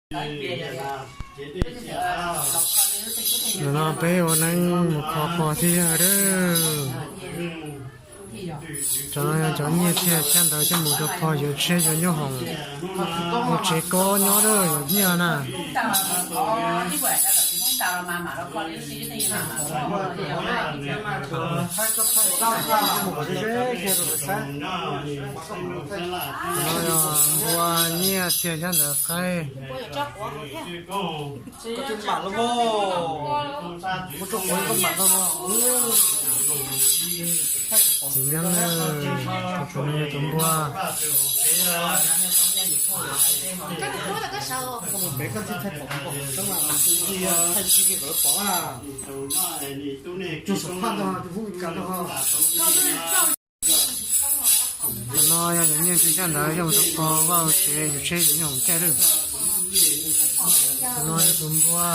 Ntawm no peb ua neeb mus kho pog thiab yawg lawm. Cov no yog cov nyiaj txiag xyab ntawv coj mus rau pog yuav tsheb yuav nyoob hoom, ua tsev kob nyob lawm yog nyiaj na. No yog npua nyiaj txiag xyab ntawv qaib. Txiv neeb, tus no yog tus npua. Tus no yog nyiaj txiag xyab ntawv yog mus rau pog vaj tsev yuav tsheb yuav nyoob hoom caij lawm. Tus no yog tus npua.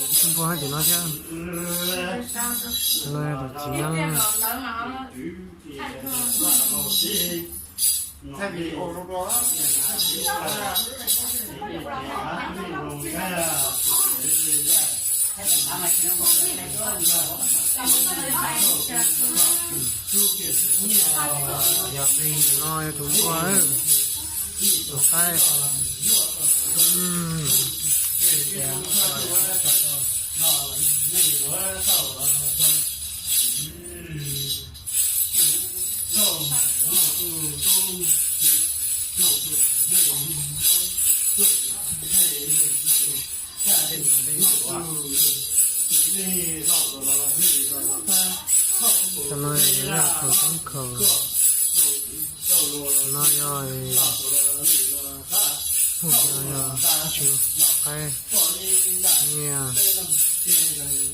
Tus npua nyob tim no thiab. Tus no yog tus txiv neeb. No yog tus npua, tus qaib. Cov no yog khaum toob khaum. Cov no yog, yog qaib, nyiaj, txiv neeb.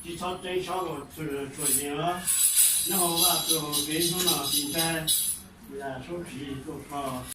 Tsis txhob tseeb sob tshua yees os. Nyob hauv vaj txwv hauv kev hnub no tsis ntshai, sab tsis tuaj kho.